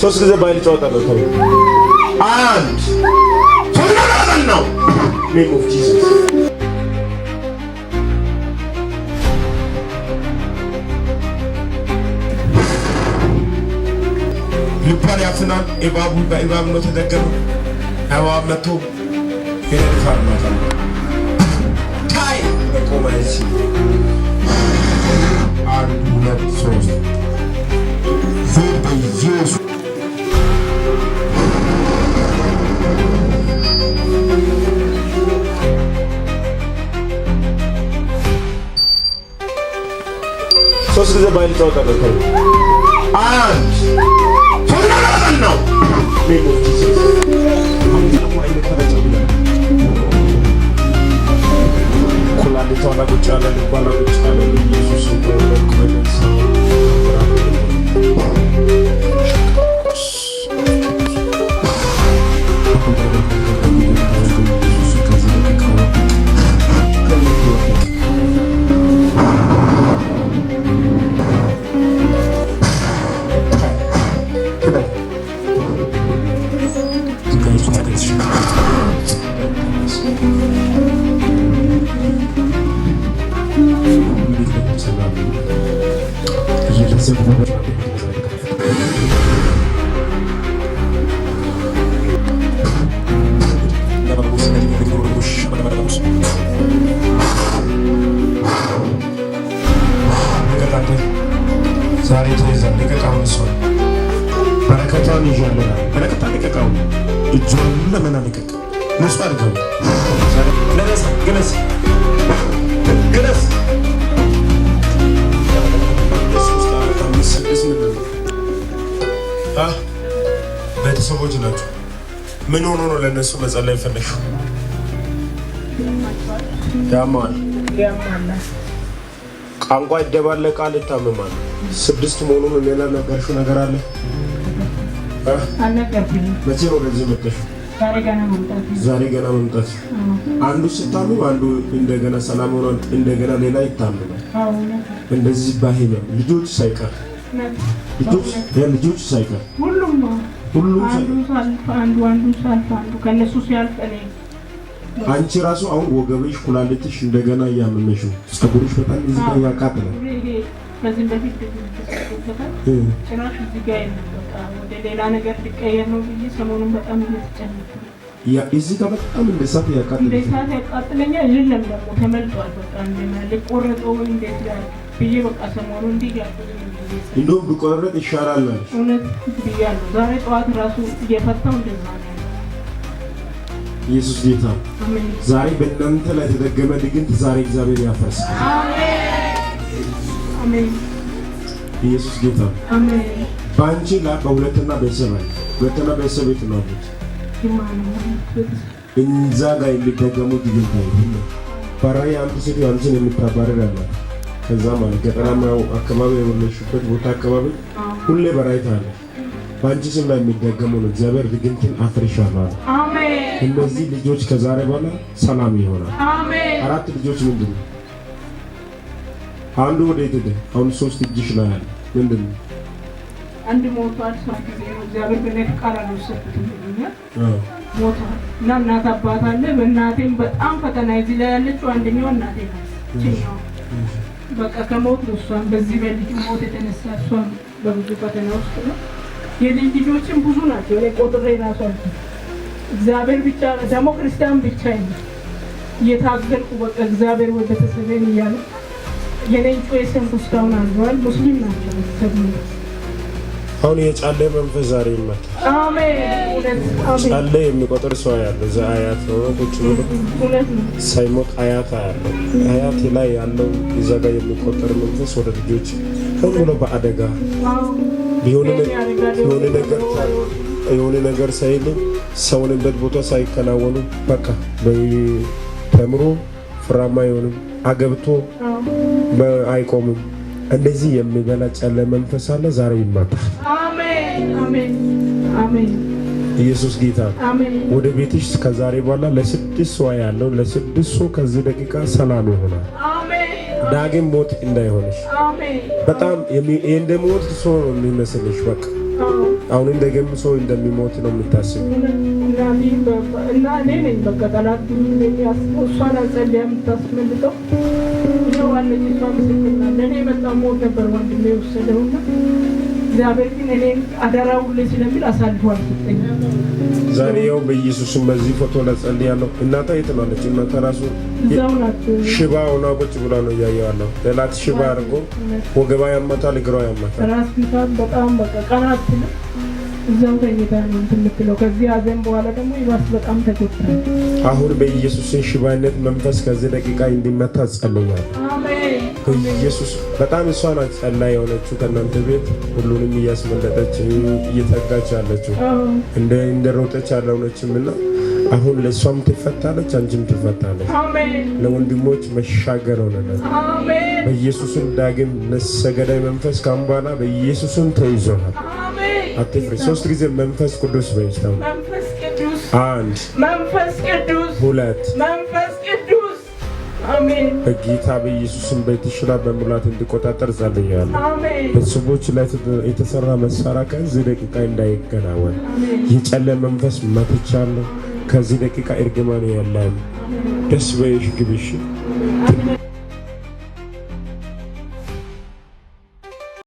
ሶስት ጊዜ ባይል ጨዋታለሁ። ተው አንድ ሶስት ነው። Name of Jesus. ልቧን ያፍናል። እባቡ በእባብ ነው ተደገመ። እባብ መጥቶ ይነድፋል ማለት ነው። ታይ ቆመ። አንድ ሁለት ሶስት ሂድ በኢየሱስ። ሶስት ጊዜ ባይል ጨዋታለሁ። ተው አንድ ሶስት ነው። Name of Jesus. ኩላሊቷ ላይ ቁጭ ያለ፣ ልቧ ላይ ቁጭ ያለ ኢየሱስ። ዛሬ ተይዛል። ልቀቃውን፣ እሷን በረከቷን ይዣለሁ። በረከቷን ልቀቃውን፣ እጇን ለመና ልቀቅ። ንጹህ አድርገው። ግለስ ግለስ። ቤተሰቦች ናቸው። ምን ሆኖ ነው ለእነሱ መጸለይ ፈለግሽው? ያማል፣ ቋንቋ ይደባለቃል፣ ይታመማል። ስድስት መሆኑን ሌላ ነገርሽው ነገር አለ? መቼ ነው ወደዚህ መጣሽው? ዛሬ ገና መምጣት። አንዱ ስታምም አንዱ እንደገና ሰላም ሆኗል፣ እንደገና ሌላ ይታመማል። እንደዚህ በህመም ልጆች ሳይቀር ልጆች ሳይቀር ሁሉም ሁሉም አንዱ ሳልፍ አንዱ፣ አንዱ ሳልፍ አንዱ፣ ከነሱ ሲያልፍ እኔ። አንቺ ራሱ አሁን ወገብሽ፣ ኩላሊትሽ እንደገና እያመመሽ ነው። ፀጉርሽ በጣም እዚህ ጋር ያቃጥላል። ይሄ ከዚህም በፊት ተሰጥቶበታል። ጭራሽ እዚህ ጋር የለም። በቃ ወደ ሌላ ነገር ሊቀየር ነው ብዬ ሰሞኑን በጣም እየተጨነኩ ነው። ያ እዚህ ጋር በጣም እንደ እሳት እንደ ያቃጥላል። እሳት ያቃጥለኛል። የለም ደግሞ ተመልጧል። በቃ እንደና ልቆረጠው ወይ እንዴት ላድርግ ብዬ በቃ ሰሞኑን እንዲህ ያልኩት እንደውም ቢቆረጥ ይሻላል አለሽ። እውነት ብያለሁ። ዛሬ ጠዋት ራሱ እየፈታው እንደዛ ነው ያለው። ኢየሱስ ጌታ። አሜን። ዛሬ በእናንተ ላይ የተደገመ ድግምት ዛሬ እግዚአብሔር ያፈርስ። አሜን። ኢየሱስ ጌታ። አሜን። በአንቺ ላይ በሁለተኛ ቤተሰብ አለ። ሁለተኛ ቤተሰብ የት ነው ያሉት? ጅማ ነው ቤተሰብ። እዛ ጋር የሚደገሙ ድግምት አለ። በራእይ አንድ ሴት አንቺን የምታባረር አላት። ከዛ ማለት ገጠራማው አካባቢ የወለድሽበት ቦታ አካባቢ ሁሌ በራእይ ታያለሽ። በአንቺ ስም ላይ የሚደገሙ ነው። እግዚአብሔር ድግምትን አፍርሻለሁ አለ። አሜን። እነዚህ ልጆች ከዛሬ በኋላ ሰላም ይሆናል። አሜን። አራት ልጆች ምንድን ነው? አንዱ ወደ የት ሄደ? አሁን ሶስት እጅሽ ላይ አለ። ምንድን ነው? አንድ ሞቷል። ሰው ጊዜ ነው እግዚአብሔር በእኔ ፍቃድ አልወሰድኩትም ብሎኛል። ሞቷል እና እናት አባት አለ። በእናቴም በጣም ፈተና እዚህ ላይ ያለችው አንደኛው እናቴ ናት። ይችኛዋ በቃ ከሞት ነው። እሷን በዚህ በልጁ ሞት የተነሳ እሷን በብዙ ፈተና ውስጥ ነው። የልጅ ልጆችም ብዙ ናቸው። እኔ ቆጥሬ ራሱ አልኩት። እግዚአብሔር ብቻ ደግሞ ክርስቲያን ብቻ የለም። እየታገልኩ በቃ እግዚአብሔር ወይ ቤተሰቤን እያለ የኔን ጩኸት ሰምቶ እስካሁን አልፈዋል። ሙስሊም ናቸው ቤተሰብ ነው። አሁን የጫሌ መንፈስ ዛሬ ይመታል። አሜን። እውነት አሜን። ጫሌ የሚቆጥር ሰው ያለ እዛ አያት ሆኖ ቁጭ ብሎ እውነት ነው። ሳይሞት አያት አያለው። አያት ላይ ያለው እዛ ጋር የሚቆጠር መንፈስ ወደ ልጆች ሆን ብሎ በአደጋ የሆነ ነገር የሆነ ነገር ሳይል ሰውንበት ቦታ ሳይከናወኑ በቃ ተምሮ ፍራማ አይሆንም፣ አገብቶ አይቆምም። እንደዚህ የሚበላ ጨለ መንፈስ አለ። ዛሬ ይመታል። አሜን አሜን አሜን። ኢየሱስ ጌታ። አሜን። ወደ ቤትሽ ከዛሬ በኋላ ለ6 ሰው ያለው ለ6 ሰው ከዚህ ደቂቃ ሰላም ይሆናል። አሜን። ዳግም ሞት እንዳይሆንሽ። አሜን። በጣም እንደ ሞት ሰው ነው የሚመስልሽ። በቃ አሁንም ደግሞ ሰው እንደሚሞት ነው የምታስብ። እናቴ እና እኔ ነኝ በቃ ጠላት ብዙ የሚያስበው እሷን አጸልያ የምታስመልጠው ይኸው አለች። እሷ ምስክር ናት። ለእኔ የመጣ ሞት ነበር ወንድሜ የወሰደውና እግዚአብሔር ግን እኔን አደራ ሁሌ ስለሚል አሳልፎ አልሰጠኝም። ዛሬ ያው በኢየሱስም በዚህ ፎቶ ላይ ጸልያለሁ። እናቷ የት ነው አለች? እናቷ ራሱ እዛው ናቸው። ሽባ ሆና ቁጭ ብላ ነው እያየዋለሁ። ጠላት ሽባ አድርጎ ወገባ ያመታል፣ እግሯ ያመታል። ራስ ምታት በጣም በቃ ቀና አትልም። እዛው ተኝታ ነው እንትን የምትለው። ከዚህ ሀዘን በኋላ ደግሞ ይባስ በጣም ተጎድታለች። አሁን በኢየሱስን ሽባነት መንፈስ ከዚህ ደቂቃ እንዲመታ ጸልያለሁ። አሜን። በኢየሱስ በጣም እሷ ናት ጸላይ የሆነችው ከእናንተ ቤት ሁሉንም እያስመለጠች እየተጋች ያለችው እንደ ሮጠች ያልሆነችም እና አሁን ለእሷም ትፈታለች፣ አንቺም ትፈታለች። አሜን። ለወንድሞች መሻገር ሆነለት። አሜን። በኢየሱስም ዳግም ነፍሰ ገዳይ መንፈስ ካሁን በኋላ በኢየሱስም ተይዞሃል። አሜን። አትፍሪ። 3 ጊዜ መንፈስ ቅዱስ በይስታው። መንፈስ ቅዱስ፣ 1፣ መንፈስ ቅዱስ፣ 2፣ መንፈስ ቅዱስ። አሜን። በጌታ በኢየሱስም ቤትሽ ላይ በሙላት እንዲቆጣጠር ጸልያለሁ። አሜን። ቤተሰቦች ላይ የተሰራ መሳሪያ ከዚህ ደቂቃ እንዳይገናወን አሜን። የጨለ መንፈስ መትቻለሁ። ከዚህ ደቂቃ እርግማን የለም። ደስ በይሽ ግብሽ። አሜን።